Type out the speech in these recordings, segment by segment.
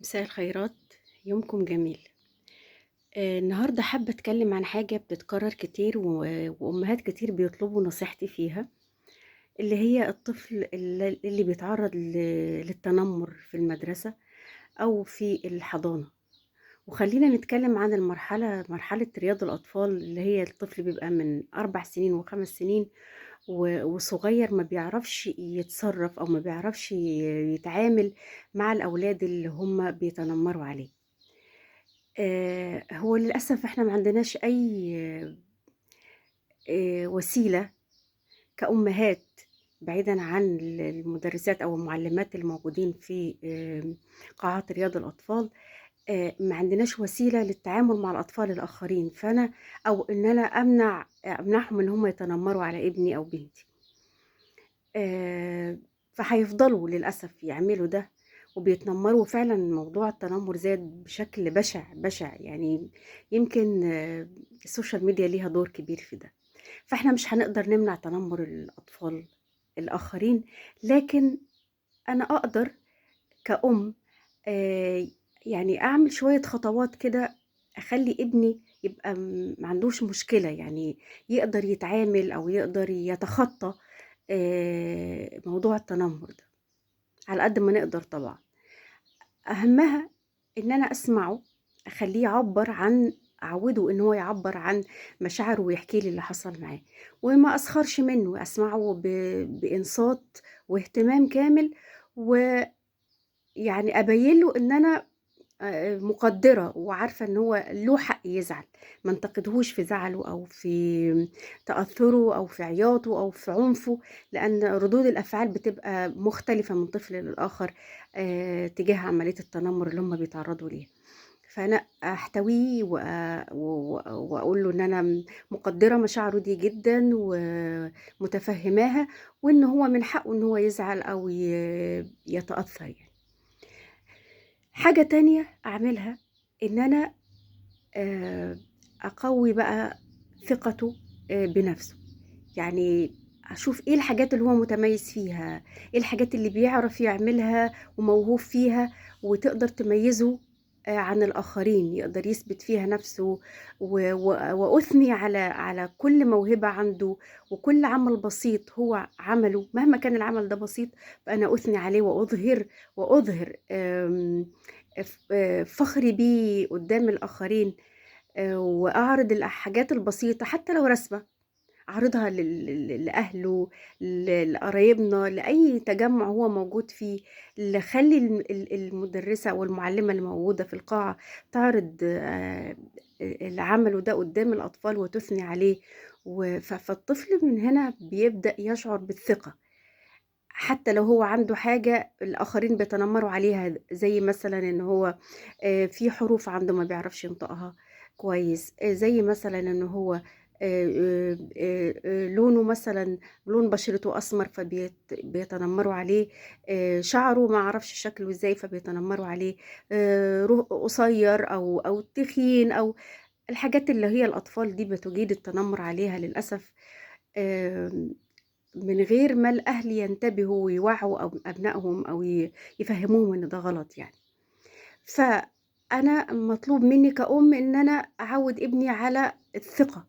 مساء الخيرات، يومكم جميل. النهارده حابة أتكلم عن حاجة بتتكرر كتير وأمهات كتير بيطلبوا نصيحتي فيها، اللي هي الطفل اللي بيتعرض للتنمر في المدرسة أو في الحضانة. وخلّينا نتكلم عن المرحلة مرحلة رياض الأطفال، اللي هي الطفل بيبقى من 4 سنين و5 سنين وصغير ما بيعرفش يتصرف أو ما بيعرفش يتعامل مع الأولاد اللي هم بيتنمروا عليه. هو للأسف إحنا ما عندناش أي وسيلة كأمهات، بعيدًا عن المدرسات أو المعلمات الموجودين في قاعات رياض الأطفال، ما عندناش وسيلة للتعامل مع الأطفال الآخرين، فأنا أو إن أنا أمنعهم إن هم يتنمروا على ابني أو بنتي. فهيفضلوا للأسف يعملوا ده وبيتنمروا، وفعلًا موضوع التنمر زاد بشكل بشع، بشع، يعني يمكن ال social media ليها دور كبير في ده. فإحنا مش هنقدر نمنع تنمر الأطفال الآخرين، لكن أنا أقدر كأم يعني أعمل شوية خطوات كده أخلّي ابني يبقى ما عندوش مشكلة، يعني يقدر يتعامل أو يقدر يتخطى موضوع التنمر ده، على قد ما نقدر طبعًا. أهمها إن أنا أسمعه، أخلّيه يعبّر عن أعوّده إن هو يعبّر عن مشاعره ويحكي لي اللي حصل معاه، وما أسخرش منه، أسمعه بإنصات واهتمام كامل، ويعني أبيّن له إن أنا مقدّرة وعارفة إن هو له حق يزعل، ما انتقدهوش في زعله أو في تأثُّره أو في عياطه أو في عنفه، لأن ردود الأفعال بتبقى مختلفة من طفل للآخر تجاه عملية التنمر اللي هُم بيتعرّضوا ليها. فأنا أحتويه وأقول له إن أنا مقدّرة مشاعره دي جدًا ومتفهّماها، وإن هو من حقه إن هو يزعل أو يتأثّر يعني. حاجة تانية أعملها إن أنا أقوي بقى ثقته بنفسه، يعني أشوف إيه الحاجات اللي هو متميز فيها، إيه الحاجات اللي بيعرف يعملها وموهوب فيها وتقدر تميزه عن الآخرين، يقدر يثبت فيها نفسه، و و وأثني على كل موهبة عنده وكل عمل بسيط هو عمله، مهما كان العمل ده بسيط فأنا أثني عليه وأظهر آمم ف فخري بيه قدام الآخرين، وأعرض الحاجات البسيطة حتى لو رسمة، أعرضها لل لل لأهله، لقرايبنا، لأي تجمُّع هو موجود فيه، أخلّي الم ال المُدرسة أو المعلمة اللي موجودة في القاعة تعرض اللي عمله ده قدام الأطفال وتثني عليه، و ف فالطفل من هنا بيبدأ يشعر بالثقة، حتى لو هو عنده حاجة الآخرين بيتنمروا عليها، زي مثلًا إن هو في حروف عنده ما بيعرفش ينطقها كويس، زي مثلًا إن هو لونه مثلًا لون بشرته أسمر بيتنمروا عليه، شعره ما أعرفش شكله إزاي فبيتنمروا عليه، قصير أو تخين أو الحاجات اللي هي الأطفال دي بتجيد التنمر عليها للأسف، من غير ما الأهل ينتبهوا ويوعوا أو أبنائهم أو يفهموهم إن ده غلط يعني. فأنا مطلوب مني كأم إن أنا أعوّد ابني على الثقة،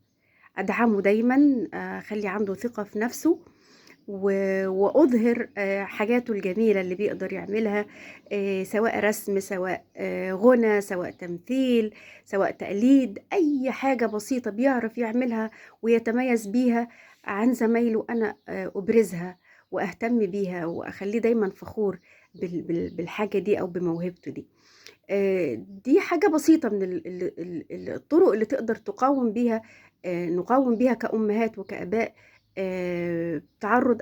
أدعمه دايمًا، أخلّي عنده ثقة في نفسه، وأظهر حاجاته الجميلة اللي بيقدر يعملها، سواء رسم، سواء غُنى، سواء تمثيل، سواء تقليد، أي حاجة بسيطة بيعرف يعملها ويتميز بيها عن زمايله أنا أبرزها وأهتم بيها وأخلّيه دايمًا فخور بالحاجة دي أو بموهبته دي. دي حاجة بسيطة من ال ال ال الطرق اللي تقدر تقاوم بيها نقاوم بيها كأمهات وكآباء تعرُّض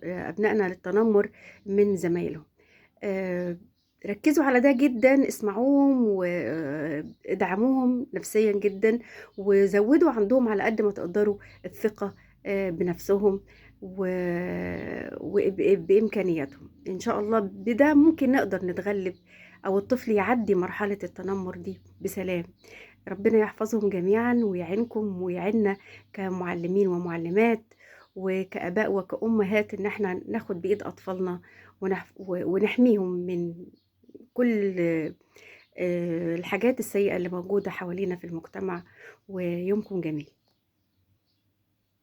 أبنائنا للتنمر من زمايلهم. ركّزوا على ده جدًا، اسمعوهم وادعموهم نفسيًا جدًا، وزوّدوا عندهم على قد ما تقدروا الثقة بنفسهم و وب بإمكانياتهم. إن شاء الله بده ممكن نقدر نتغلب أو الطفل يعدّي مرحلة التنمر دي بسلام. ربنا يحفظهم جميعًا ويعينكم ويعيننا كمعلمين ومعلمات وكآباء وكأمهات إن إحنا ناخد بإيد أطفالنا ونحميهم من كل الحاجات السيئة اللي موجودة حوالينا في المجتمع، ويومكم جميل.